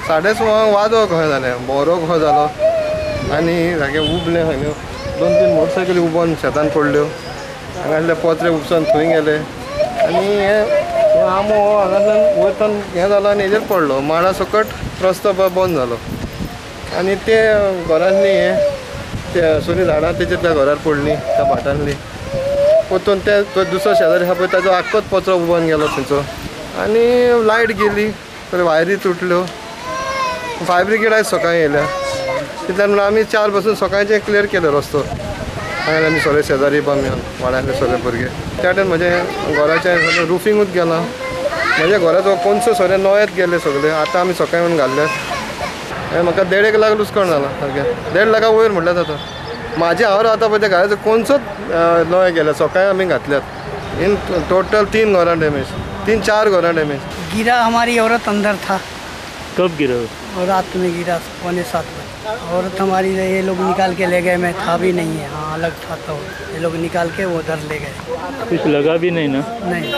6:30 वादो कशें जालें, बोरो कसो जालो आनी सारकें उबलें. सगळें 2-3 मोटरसायकली उबोन शेतान पडल्यो. हांगासले पोत्रे उपसून थंय गेले आनी हे आंबो हो हांगासल्यान वयतान हें जालो आनी हेजेर पडलो. माडा सकट रस्तो बंद जालो आनी ते घरांतली हे ते सुरी झाडां तेजेर त्या घरार पडली, त्या भाटांतली. परतून ते दुसरो शेजारी आसा पळय ताजो आख्खोच पत्रो उबोन गेलो थंयचो आनी लायट गेली, सगळे वायरी तुटल्यो. फायर ब्रिगेड आयज सकाळीं येयल्या. तितल्यान म्हणल्यार आमी 4 बसून सकाळचें क्लियर केलो रस्तो. हांगा आमी सगळे शेजारी बा मेळून वाड्यांतले सगळे भुरगे. त्या टायम म्हजें घराचें सगळें रुफिंगूच गेलां. म्हज्या घराचो कोनसो सगळे नोयेत गेले सगळे. आतां आमी सकाळीं येवन घाल्ले. म्हाका 1.5 लाख लुकसाण जालां सारकें. 1.5 लाखा वयर म्हटल्यार जाता. म्हाजें हांव रावता पळय त्या घराचो कोनसोच नवे गेले. सकाळीं आमी घातल्यात. इन टोटल 3 घरां डॅमेज, 3-4 घरां डॅमेज. गिरा हमारी औरत अंदर था. कब गिरा? रात में गिरा, 6:45 बजे. औरत हमारी ये लोग निकाल के ले गए, मैं था भी नहीं है. हाँ, अलग था तो ये लोग निकाल के वो उधर ले गए. कुछ लगा भी नहीं ना? नहीं.